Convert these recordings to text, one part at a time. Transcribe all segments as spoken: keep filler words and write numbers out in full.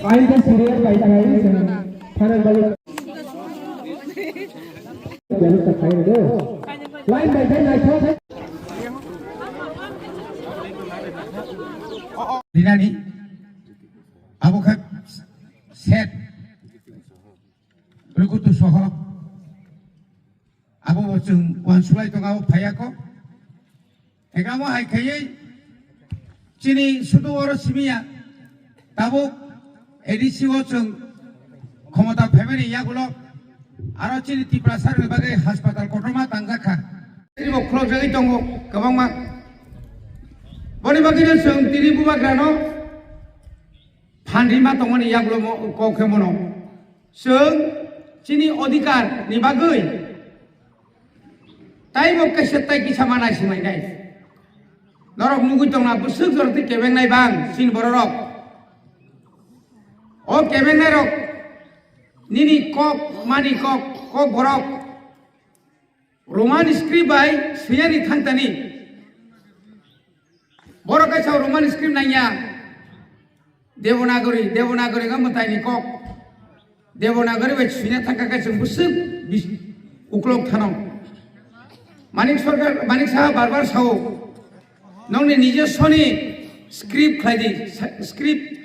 Ain khe serial bai thai chwng phanang bagwi. Line bai thai naithok. Rinani abo khe set Rwkutu soho abo bo chwng uansuklai tongo, abo phaiya kho. Ekamo hai khaiwi chini sudu oro simiya tabuk A D C o chwng khomota phaimani yagulo aro chini Tiprasarokni bagwi haspatal kotorma tangjak kha. Tini bo khulokjagwi tongo kwbangma. Boni bagwino chwng tini bubagrano phan rima tongmani yagulo mo-, kok khe mono. Chwng chini odhikar ni bagwi taibo kaisa tai kisa ma naisinai nai. Norok nugwi tongna bwswk jorok tei kebengnai bang chini bororok. O kebengnairok nini kok mani kok, kok borok Roman script bai swiyani thangtani. Borok kaisa Roman script nangya. Devanagari, Devanagari wngkha mwtaini kok. Devanagari bai swina thangkha khe chwng bwswk bis-, uklok thano. Manik Sarkar, Manik Saha bar bar sao, "Nongni nijoswni script khlai di, sa-, script."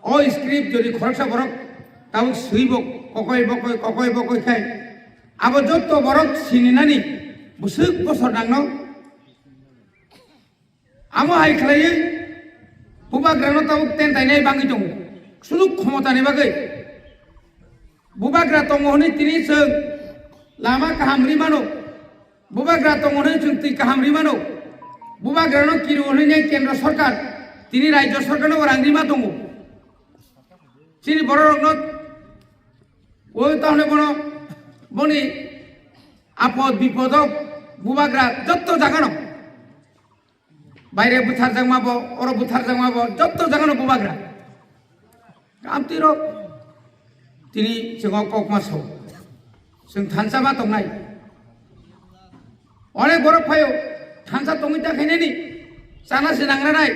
O script jodi khoroksa borok tabuk swibo kokoi bokoi, kokoi bokoi khai, abo jotto borok sininani bwswk bosor nangno. Amo hai khlaiwi bubagrano tabuk tentainai bangwi tongo, sudu khomotani bagwi. Bubagra tongo hwnwi tini chwng lama kaham ri mano. Bubagra tongo hwnwi chwng twi kaham ri mano. Bubagrano kiru hwnwi nai kendra sarkar, tini rajya sarkarno rang rima tongo. Chini bororokno o tahone bono boni apod bipodo bubagra jotto jagano. Baire butharjakma bo, oro butharjakma bo, jotto jagano bubagra. Amtwi rok tini chwng o kok ma sao. Chwng thansa ma tongnai. Onek borok phaio, thansa tongwi ta khainani, chana se nangranai.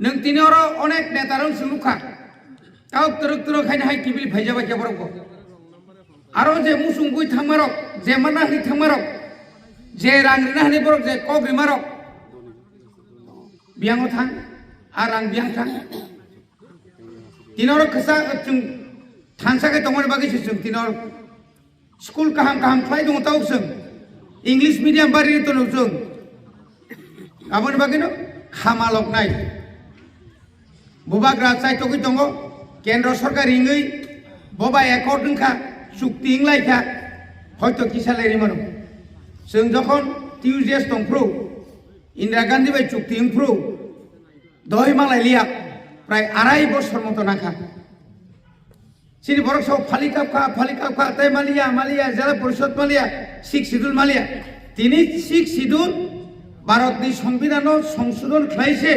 Nwng tini oro onek neta rok chwng nukha. Tao twrwk twrwk haino hai kibil phaijabai khe borok bo. Aro je musung bui thangmarok, je mana hwnwi thangmarok, je rang rina hwnwi borok je kok rimarok, biyango thang, a rang biyang thang. Tini oro kwchak chwng thansa khe tongmani bagwi se chwng tini oro school kaham kaham khlai tongo tabuk chwng. English medium bari tongo chwng. Aboni bagwino khamaloknai. Bubagra chaitogwi tongo, kendro sorkar wngwi bo bai accord wngkha, chukti wnglaikha, hoito kisa lerwi mano. Chwng jokhon T U J S tongphuru, Indira Gandhi bai chukti wngphuru, doi malai liya, prai arai bosor moto nangkha. Chini borok sao phali kapkha, phali kapkha, tei maliya, maliya, jela porishod maliya, sixth schedule maliya. Tini sixth schedule Bharatni Songbidanno songsodhon khlai se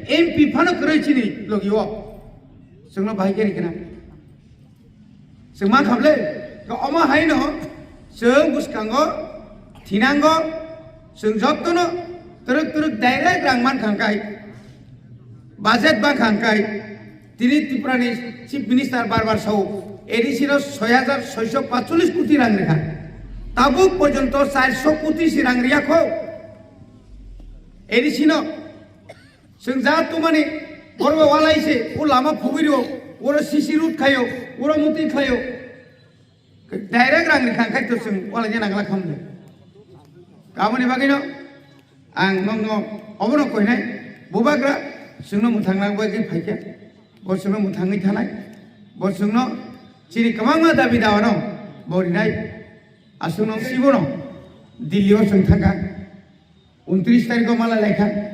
M P phano kwrwi chini logi o. Chwngno bahai khe rikna. Chwng ma khablai, khe omo haino chwng bwskango thinango chwng jottono twrwk twrwk direct rang mankha hwnkhe, budget mankha hwnkhe, tini Tripurani Chief Minister bar bar sao, A D C no soi hajar soiso patchollis koti rang rikha. Tabuk porjonto charso koti se rang riyakho A D C no. Chwng ja tumani borok walai se, o lama phugwi rio, oro C C road khaio, oro muti khaio. Direct rang ni khang khai to chwng walai jana gala khamle. Aboni bagwi no ang nokno obono koinai, bubagra chwngno mwthang nang bagwi phaikha. Bo chwngno mwthangwi thanai. Bo chwngno chini kwbangma dabi dawa no bo rinai. Aswkno sibo no Delhi o chwng thangkha. Untris tarikh o mala laikha.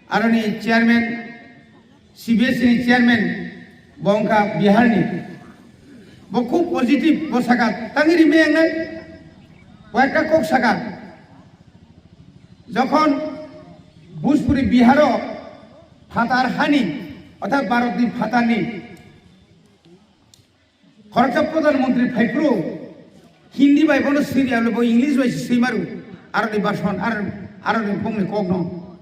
Aroni chairman, C B S E ni chairman bo wngkha Bihar ni. Bo khub positive, bo saka, tangwi rimai ang nai. Bo ekta kok saka. Jokhon Bhojpuri Bihar o phatar hani, orthat Bharat ni phatar ni khoroksa Pradhan Mantri phaiphuru Hindi bai bono swi rwya, bo English bai se swi maru. Aroni bhasan, ar-, aroni bongni kokno.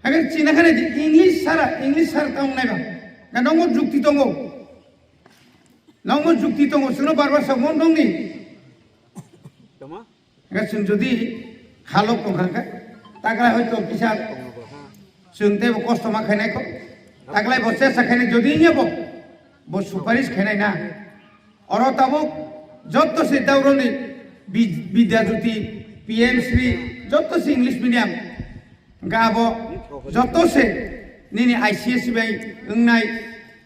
Haikhe chini khana di English sara, English sara tong nai ba. Ga nongo jukti tongo. Nongo jukti tongo, suno barbar sa mon nongni. Tama? Ga sung jodi halok tong kha, tagra hoito kisa sung tebo kosto ma khainai ko. Taglai bo chesa khainai jodi nya bo, bo suparish khainai na. Oro tabuk jotto se dauroni Bid-, Bidya Jyoti, P M Shri, jotto se English medium. Hwnkhe abo jotto se nini I C S E bai wngnai,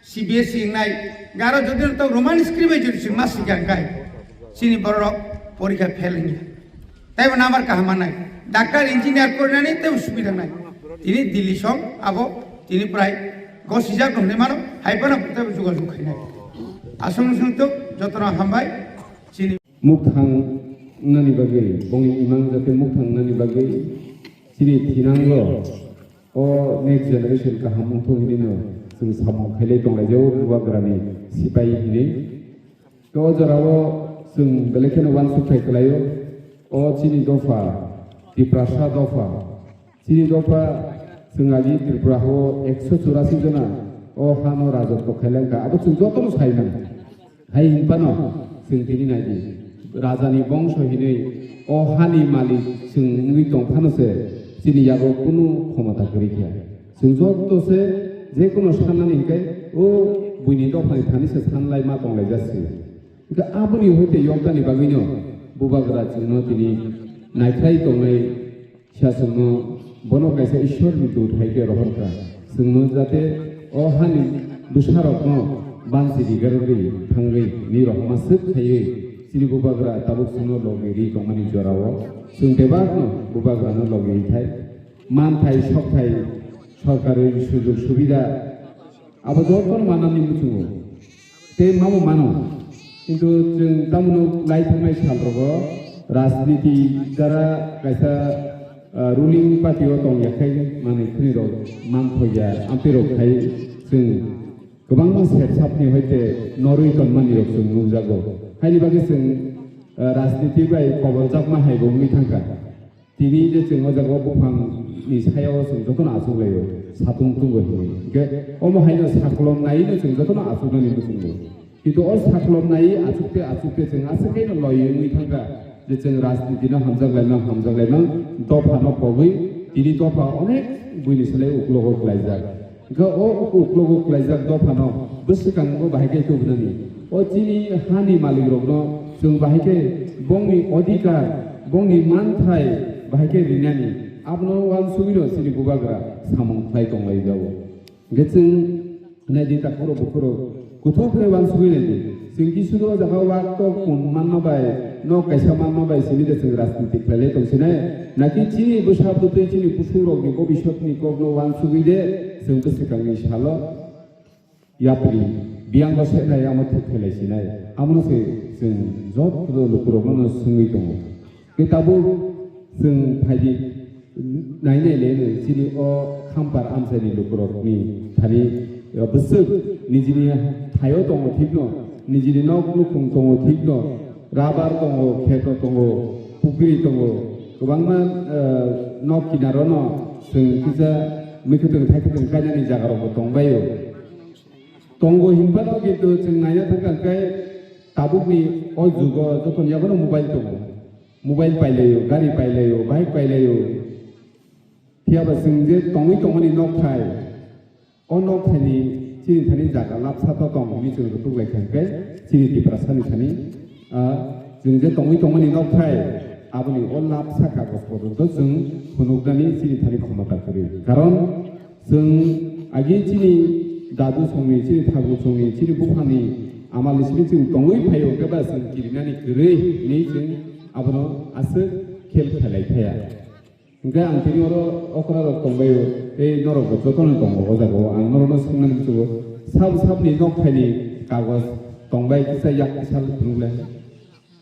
C B S E wngnai, hwnkhe aro jodi to Roman script bai jodi chwngma sikha hwnkhe chini bororok porikha fail wngya. Teibo number kaham manai. Doctor, engineer porinani teibo subida nai. Tini Delhi song abo tini prai gosijak no hinwi mano, hai phano teibo jogajog khainai. Aswk swng tok, jotono hambai, chini. Mukthang nani bagwi, bongni imang jate mukthang nani bagwi, chini thinango, o next generation kaham wngthok hinwi no chwng samung khailai tonglaijao, bubagrani sipai hinwi. To o jorao chwng belai kheno uansukthai khlaio. O chini dopha, Tiprasa dopha, chini dopha chwng agi Tripura hao ekso churasi jona o hano rajotwo khailangkha. Abo chwng jotono saimano. Hai hinphano chwng tini naidi, rajani bongso hinwi o hani malik chwng wngwi tongphano se chini yago kunu khomota kwrwi kha. Chwng joto se je kono sannani hinkhe o buini dophani thani se sanlai ma tonglaijak se. Hwnkhe aboni hoite yokdani bagwino bubagra chwngno tini naikhlai tongnai, sasongno bono kaisa Ishwarni dut hai khe rohorkha. Chwngno jate o hani bwsarokno bansi rigarogwi thangwi ni rohorma swk khaiwi chini bubagra tabuk chwngno logi ri tongmani jorao chwng bebakno bubagrano logi ri thai. Manthai, sokthai, sorkari sujog subida, abo jotono manani muchungo. Tei mamo mano. Kintu chwng tamoni lai thangnai salrogo rajniti jara kaisa, ah, ruling party o tongya khai manwi khwnirok manthoya amtwirok khai chwng kwbangma sepsapni hoite norwi tonmanirok chwng nukjago. Haini bagwi chwng, ah, rajniti bai koboljakma haibo wngwi thangkha. Tini je chwng o jaga o buphang ni saya o chwng jotono achuk laio, satung tungo hinwi. Hwnkhe omo haino saklom nai no chwng jotono achuk nani muchungo. Kintu o saklom nai achuk te achuk te chwng aswk khe no loi wngwi thangkha je chwng rajniti no hamjak laimang, hamjak laimang, dopha no pogwi tini dopha onek buini slai uklogo klaijak. Hwnkhe o uklogo klaijak dophano bwswkango bahai khe tubunani. O chini hani malikrokno chwng bahai khe bongni odhikar, bongni manthai bahai khe rinani. Abono uansugwino chini bubagra samung khlai tonglaijao. Hwnkhe chwng naidi takhorok bukhorok kuthuk khe uansugwi naidi. Chwng kisudo o jaga o wak tok pun manma bai, nok kaisa manma bai simi de chwng rajniti khlailai tongsinai. Naki chini bwsa bwtwi chini busurokni bobiswtni kokno uansugwi de chwng bwswkangni salo yapri biyangno senai amo thik khailai sinai. Amono se chwng joto lukurokno swngwi tongo. Tei tabuk chwng phaidi nainai le chini o khampar amchaini lukurokni thani bwswk nijini thaio tongo thikno, nijini nok nukhung tongo thikno, rabar tongo, kheto tongo, pukri tongo, kwbangma, eh, nok kinarono chwng kisa mwkhwtwng thaikhutung kainani jagarokbo tongbaio. Tongo hinphano kintu chwng naina thangkha hwnkhe tabukni o jugo jotono yagono mobile tongo. Mobile pailaio, gari pailaio, bike pailaio. Phiyaba chwng je tongwi tongmani nokthai, o nokthai ni chini thani jaga labsa to tong hinwi chwng rwtuk lai kha hwnkhe chini Tiprasa ni thani, ah, chwng je tongwi tongmani nokthai aboni o labsa kagoj podondo chwng phunuknani chini thani khomota kwrwi. Karon chwng agi chini dadu songni, chini thagu songni, chini buphangni amal ni simi chwng tongwi phaio, hwnkhe ba chwng kirinani kwrwi hinwi chwng abono aswk khel khelai thaya. Hwnkhe ang tini oro okra rok tongbaio, tei norok bo jotono tongo o jaga o. Ang norokno swngnani muchungo, sab sabni nokthaini kagoj tongbai kisa yak kisa phunukle.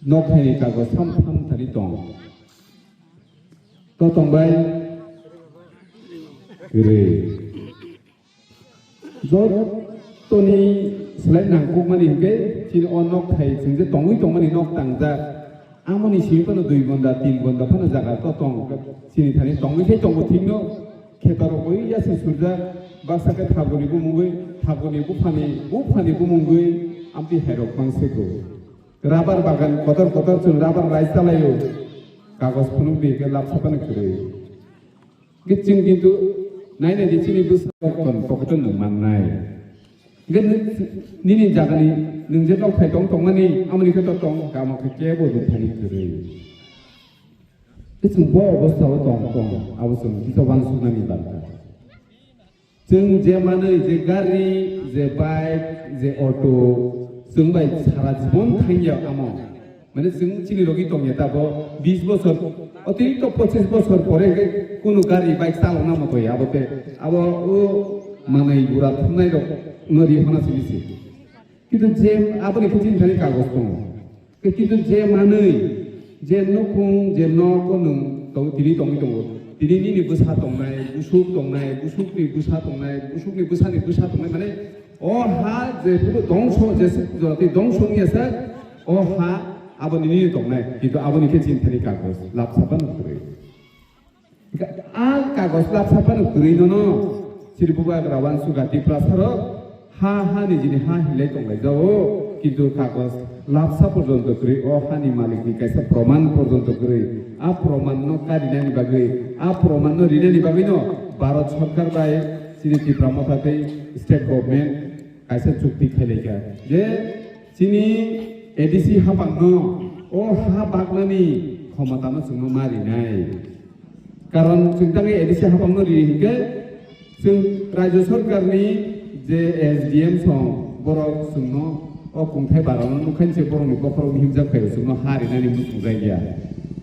Nokthaini kagoj sam tham thani tong. To tongbai. Kwrwi. Jotoni slai nangkukmani hinkhe chini o nokthai chwng je tongwi tongmani nok tangjak. Amoni simi phano dui gonda, tin gonda phano jaga to tong. Chini thani tongwi khai tongo thikno. khetorok oi yasi surjak, baksa khe thaguni bumungwi, thaguni buphani, buphani bumungwi amtwi hairok bangsigo. Rabar bagan kotor kotor chwng rabar rai chalaio, kagos phunukdi hwnkhe lapsa phano kwrwi. Hwnkhe chwng kintu nai nai di chini bwsa pokton pokton nwng mannai. Hwnkhe nini jagani nwng je nokthai tong tongmani amoni khe to tong, kamo khe kebo rwphani kwrwi. Tei chwng bo obostha o tong tong, abo chwng kisa uansuknani bangkha. Chwng je manwi, je gari, je bike, je auto, chwng bai sara jibon thangya amo. Mane chwng chini logi tongya tabo bis bosor, otirikto pochis bosor pore khe kunu gari, bike chalokna motoi abo te, abo o manwi gura thumnai rok no ri hona simi se. Kintu je aboni khe chini thani kagoj tongo. Tei kintu je manwi, je nukhung, je nok o nwng tong-, tini tongwi tongo. Tini nini bwsa tongnai, busuk tongnai, busukni bwsa tongnai, busukni bwsani bwsa tongnai, mane o ha je phuru dongso, je jora twi dongso wngya sak, o ha abo nini tongnai, kintu aboni khe chini thani kagoj lapsa phano kwrwi. A kagos lapsa phano kwrwi nono chini bubagra uansukha Tiprasarok ha ha nijini ha hinlai tonglaijao, kintu kagos lapsa porjonto kwrwi, o hani malikni kaisa proman porjonto kwrwi. A promanno karinani bagwi, a promanno rinani bagwino Bharat Sarkar bai chini Tipra Motha tei state government kaisa chukti khailaikha je chini A D C haphangno o ha baknani khomatano chwngno ma rinai. Karon chwng tangwi A D C haphangno ri hinkhe chwng Rajya Sarkarni je S D M song borok chwngno o kungthai barano nukhaini se borokni bokhorok himjak phaio chwngno ha rinani muchung jagya.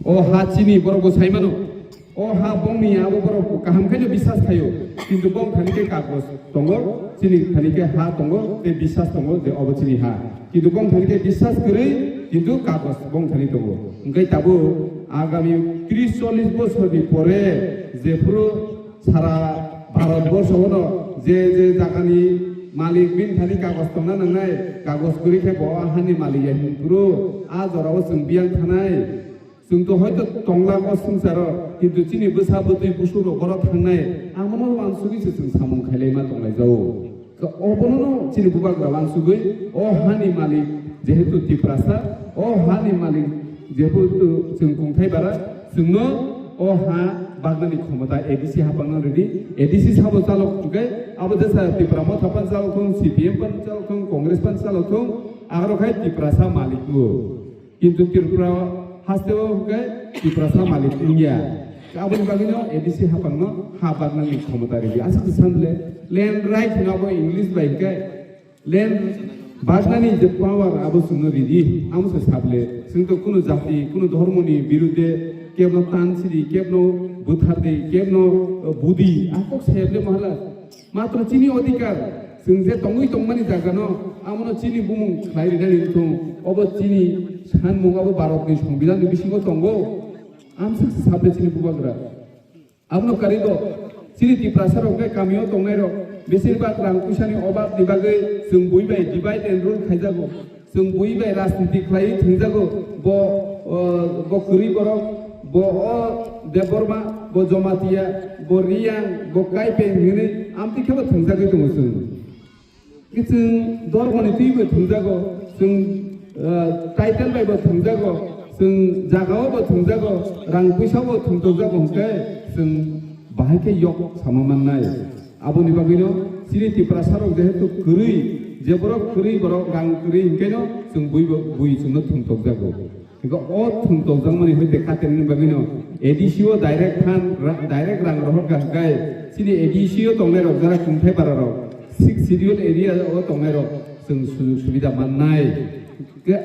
O ha chini borok bo sai mano. O ha bongni abo borok kaham khe no biswas khaio, kintu bong thani khe kagos tongo, chini thani khe ha tongo, tei biswas tongo je obo chini ha. Kintu bong thani khe biswas kwrwi, kintu kagos bong thani tongo. Hwnkhe tabuk agami tris chollish bosorni pore jephuru sara Bharat borshono je je jagani malik bini thani kagos tongna nangnai, kagos kwrwi khe bo a hani malik ya hinphuru a jorao chwng biyang thanai. Chwng to hoito tonglak o swngcharo, kintu chini bwsa bwtwi busurok boro thangnai, amono uansugwi se chwng samung khailaima tonglaijao. Khe obono no chini bubagra uansugwi, o hani malik jehetu Tiprasa, o hani malik jehetu chwng kungthai bara, chwngno o ha baknani khomota A D C haphangno ridi, A D C sabo chalok hwnkhe, abo jesa Tipra Motha phano chalok thung, C P M phano chalok thung, Congress phano chalok thung, agarok hai Tiprasa malik o. Kintu Tripura haste o hwnkhe Tiprasa malik wngya. Aboni bagwino A D C haphangno ha baknani khomota ridi. Aswk se san bole, land right hwno abo English bai hwnkhe land baknani je power abo chwngno ridi. Amo se sa bole, chwng to kunu jati, kunu dhormoni birudhe kebno tan sidi, kebno buthardi, kebno, uh, budi. A kok saya bole Maharaj. Matro chini odhikar, chwng je tongwi tongmani jagano, abono chini bumung khlai rinani wngthung, obo chini sanmung abo Bharatni Songbidanni bisingo tongo. Amswk se saple chini bubagra. Abono karigo, chini Tiprasarok khe kamio tongnairok, besirbag rang puisani obabni bagwi chwng bui bai divide and rule khaijago. Chwng bui bai rajniti khlaiwi thwngjago, bo, o, bo kwrwi borok, bo o Debbarma, bo Jamatia, bo Riyang, bo Kaipeng hinwi amtwi khebo thwngjagwi tongo chwng. Khe chwng dormoni twibo thwngjago, chwng, o, title baibo thwngjago, chwng jagao bo thwngjago, rang puisao bo thwngtokjago hwnkhe chwng bahai khe yok sama mannai. Aboni bagwino chini Tiprasarok jehetu kwrwi, je borok kwrwi borok rang kwrwi hwnkhe no chwng bui bo, bui chwngno thwngtokjago. Hwnkhe o thwngtokjakmani hoite katenani bagwino A D C o direct phan ra-, direct rang rohorkha hwnkhe chini A D C o tongnairok jara kungthai bararok, Sixth Schedule area o tongnairok chwng sujog subida mannai. Hwnkhe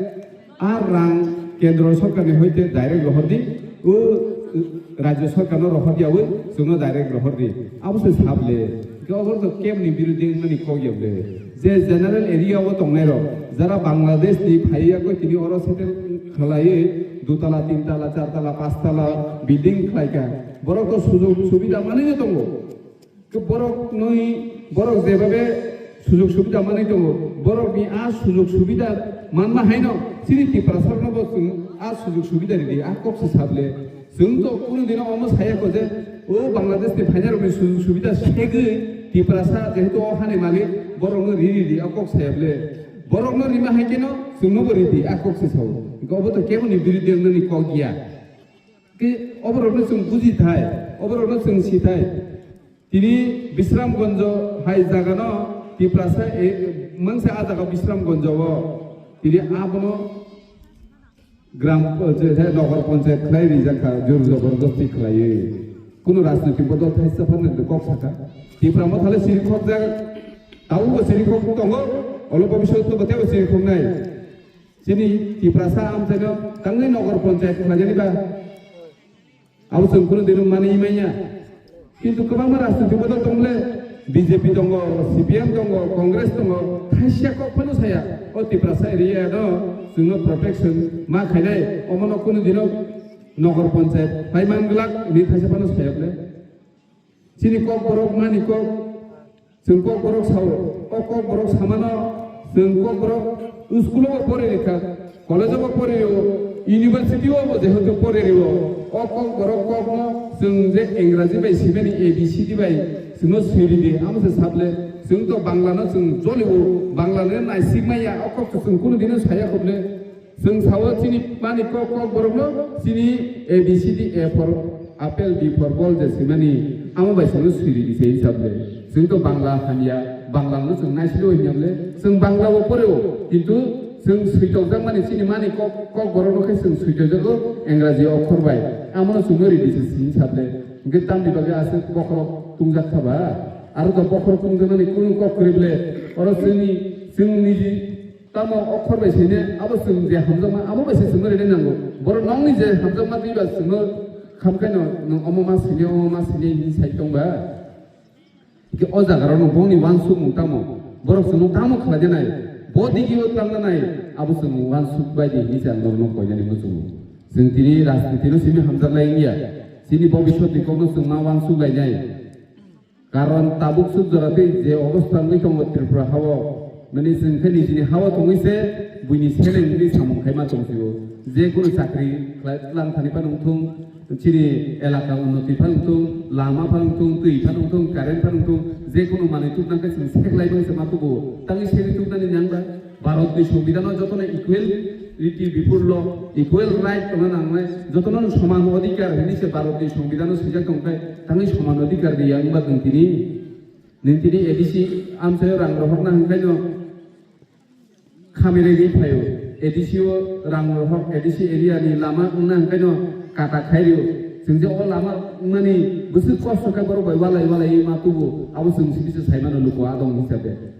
A rang kendro sorkarni hoite direct rohordi, o, o, rajyo sorkarno rohordiyawi chwngno direct rohordi. Abo se sable. Hwnkhe obo to kebni birudhe wngmani kok ya ble. Je general area o tongnairok, jara Bangladesh ni phaiya koi tini oro settle khlaiwi dutala, tintala, chartala, pachtala building khlaikha. Borok to sujog subida manwi tongo. Borok nwi, borok jebabe sujog subida manwi tongo, borokni a sujog subida manma haino chini Tiprasarokno bo chwng a sujog subida ridi, a kok se sable. Chwng to kunu dino omo saya kho je, o Bangladesh ni phainai rokni sujog subida segwi Tiprasa jehetu o hani malik, borokno ri ri ri o kok saya bwle. Borokno rima hai kheno chwngno bo ri di, a kok se sao. Hwnkhe obo to kebo ni biruddhe wngnani kok ya. Ke oborokno chwng buji thai, oborokno chwng si thai. Tini Bisramganj hai jagano Tiprasa e, mangsa a jaga Bisramganj o tini abono gram, je, je, nogor panchayat khlai rijak kha, jor jobordasti khlaiwi. Kuno rajnoitik bodol thaisa phano kok saka. Tipra Motha le siri khokjak, tabukbo siri khok tongo, olo bobiswt no bo teibo siri khoknai. Chini Tiprasa amchaino tangwi nogor panchayat khlaijani ba? Abo chwng kunu dino mani manya. Kintu kwbangma rajniti bodol tongle, B J P tongo, C P M tongo, Congress tongo, thaisa kok phano saya. O Tiprasa area no chwngno protection ma khainai, omono kunu dino nogor panchayat phai man glak, ni thaisa phano saya bwle. Chini kok borok mani kok, chwng kok borok sao, o kok borok samano, chwng kok borok school o pori rikha, college o pori rio, university o bo jehetu pori rio, o kok borok kok no chwng je Engraji bai simani A B C D bai chwngno swiri di, amo se sable, chwng to Bangla no chwng jolio, Bangla no naisik maya, o kok to chwng kunu dino saya khoble. Chwng sao chini mani kok kok borokno chini A B C D, A for apple, B for ball je swimani amo bai chwngno swiri di se hisab le. Chwng to Bangla hamya, Bangla no chwng naisilo hinya le. Chwng Bangla bo poreo, kintu chwng switok jak mani chini mani kok kok borokno khe chwng switok jago Engraji okhor bai. Amo no chwngno ridi se si hisab le. Hwnkhe tamni bagwi aswk bokhorok tungjak kha ba? Aro to bokhorok tungjaknani kunu kok kwrwi le. Oro chwngni, chwng niji Tamo okhor bai sine, abo chwng je hamjakma, abo bai se chwngno rina nango. Borok nokni je hamjakma twi ba chwngno khamkhaino nwng omo ma sine, omo ma sine hinwi sai tong ba? Hwnkhe o jaga rok no bongni uansukmung tamo? Borok chwngno tamo khlai de nai? Bo digi o twlang nai, abo chwng uansuk bai di hinwi se ang norok no koinani muchungo. Chwng tini rajniti no simi hamjak lai wngya. Chini bobiswt ni kok no chwng ma uansuk lai nai. Karon tabuk suk jora tei je obostha wngwi tongo Tripura hao, mani chwng khe nijini hao tongwi se buini seleng wngwi samung khaima tong phio. Je kunu chakri khlai tlang thani phano wngthung, chini elaka unnoti phano wngthung, lama phano wngthung, twi phano wngthung, current phano wngthung, je kunu manwi tubna khe chwng seklai bangse ma tubu, tangwi segwi tubnani nang ba? Bharatni Songbidanno jotono equality before law, equal right tongna nangnai, jotono soman odhikar hinwi se Bharatni Songbidanno swijak tongkhe, tangwi soman odhikar riya wngba nwng tini, nwng tini A D C amchaio rang rohorna hwnkhaino khamire gwi phaio, A D C o rang rohor, A D C area ni lama wngna hwnkhaino kata khairio, chwng je o lama wngnani bwswk kosto khe borok bai walai walai ma tubu, abo chwng simi se saimano luku adong hisabe.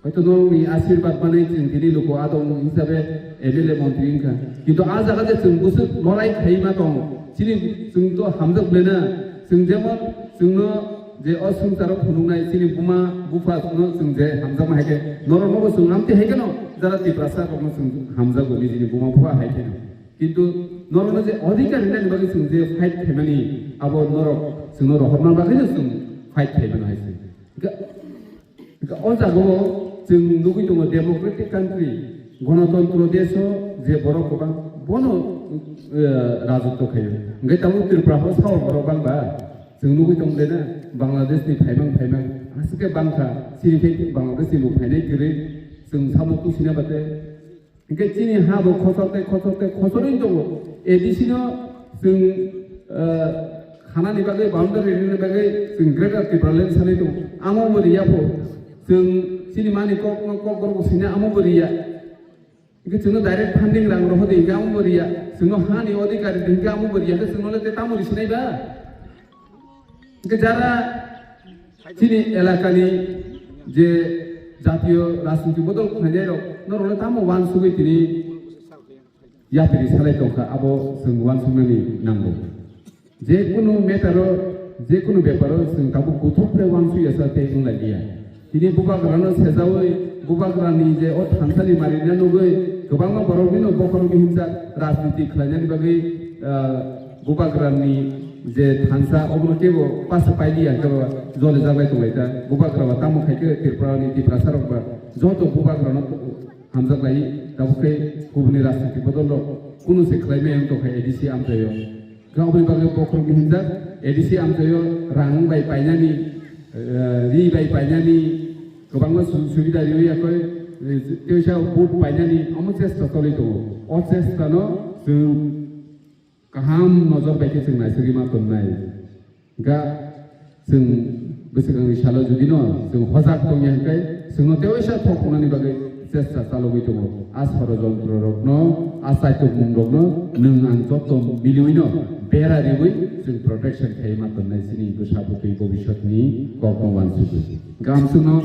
Hoito norokni asirbat manwi chwng tini luku adong hisabe M L A montri wngkha. Kintu a jaga je chwng bwswk lorai khaiwi ma tongo. Chini chwng to hamjak bwlena. Chwng jemon chwngno je o swngcharo phunuknai chini buma bupha no chwng je hamjakma hai khe norokno bo chwng amtwi hai kheno jara Tiprasa rokno chwng hamjago nijini buma bupha hai kheno. Kintu norokno je odhikar rinani bagwi chwng je fight khaimani abo norok chwngno rohorna bagwino chwng fight khaimano hai se. Ga-, O jagao chwng nugwi tongo democratic country, gonotontro desh o je borok kwbang bono, eh, rajotw khaio. Hwnkhe tabuk Tripura o sao borok bang ba? Chwng nugwi tongo de na, Bangladesh ni phaimang phaimang, aswk khe bangkha, chini khe Bangladesh ni bo phainai kwrwi, chwng samo kusina bate. Hwnkhe chini ha bo khosor tei khosor tei khosor wng tongo. A D C no chwng, eh, khanani bagwi, boundary rini bagwi chwng Greater Tipraland sanwi tongo. Amo bo riya pho. Chwng chini mani kok, kok borok bo sini amo bo riya. Hwnkhe chwngno direct funding rang rohor di hwnkhe amo bo riya. Chwngno hani odhikari di hwnkhe amo bo riya. Hwnkhe chwngno le tei tamo risinai ba? Hwnkhe jara chini elakani je jatiyo rajniti bodol khlainai rok, norokno tamo uansugwi tini yapri salai tongkha, abo chwng uansuknani nango. Je kunu matter o, je kunu bepar o chwng tabuk kuthuk khe uansuk yasa tei wng lai liya. Tini bubagrano sejaui, bubagrani je o thansani marina nugui, kwbangma borok bini bokhorok himjak rajniti khlainani bagwi, ah, bubagrani je thansa obono kebo pasa pailiya hwnkhe bo jole jaglai tonglaita. Bubagra ba tamo khai khe Tripura ni Tiprasa rok ba joto bubagrano hamjak lai, tabuk khe kubuni rajniti bodol rok kunu se khlai maya wng tongkha A D C amchaio. Aboni bagwi bokhorokni hinjak A D C amchaio rang bai painani, eh, ri bai painani, kwbangma su-, subida riwi yakoi, eh, teisa vote painani omo chesta choli tongo. O chestano chwng kaham nojor bai khe chwng naisingwi ma tonnai. Ga chwng bwswkangni salo judino chwng hojak tongya hwnkhe chwngno teisa thok wngnani bagwi chesta chalogwi tongo. A sorojontro rokno, a chaitukmung rokno nwng ang joto miliwino bera riwi chwng protection khai ma tonnai chini bwsa bwtwi bobiswtni kokno wansugwi. Ga amchwngno